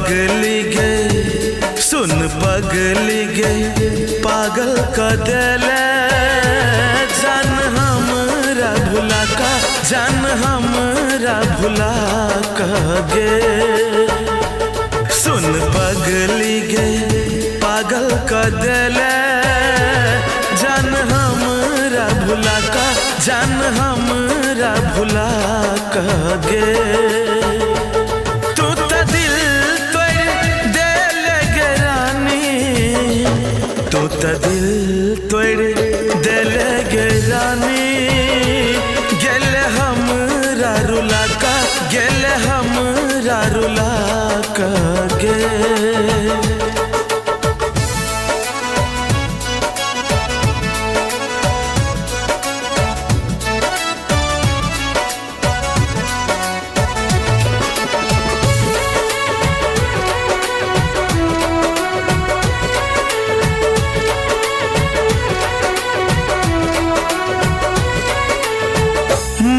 पगली गे, सुन पगली गे, पागल क देले। जान हमरा भुला का, जान हमरा भुला क गे। सुन पगली गे, पागल क देले। जान हमरा भुला का, जान हमरा भुला क गे। तू त दिल तोड़ देले गे रानी, तू त दिल तोड़ देले गे रानी। गेल हमरा रुला का, गेल हमरा रुला का गे।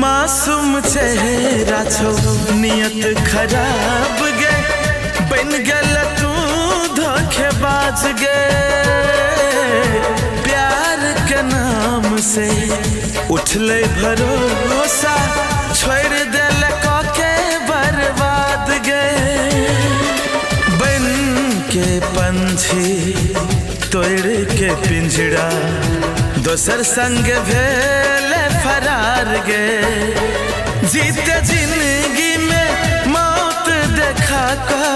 मासूम चेहरा छौ नियत खराब गे, बन गेल तू धोखेबाज गे। प्यार के नाम से उठले भरोसा, छोड़ देल के बर्बाद गे। बन के पंछी तोड़ के पिंजरा, दोसर संग भेल फरार गे। जीते जिंदगी में मौत देखा का,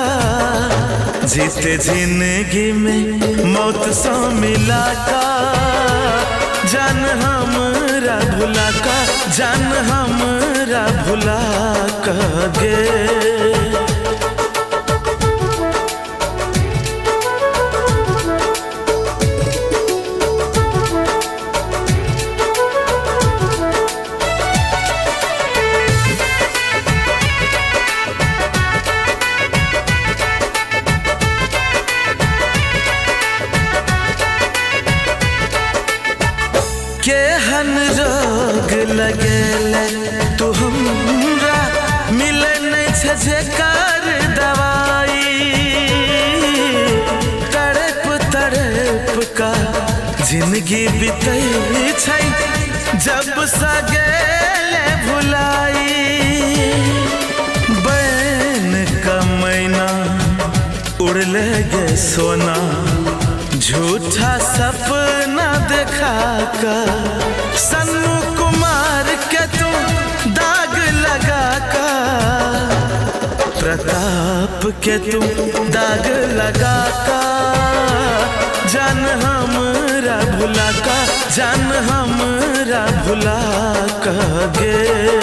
जीते जिंदगी में मौत सो मिला का। जान हमरा भुला का, जान हमरा भुला का गे। केहन रोग लगेले तू हमरा, मिले नहीं छे जेकर दवाई। तड़प तड़प का जिंदगी बीतै छै, जब सगेले भुलाई। बैन कमैना उड़ले गे सोना, झूठा सपना देखा का। सन्नू कुमार के तू दाग लगा का, प्रताप के तू दाग लगा का। जान हमरा भुला का, जान हमरा भुला का गे।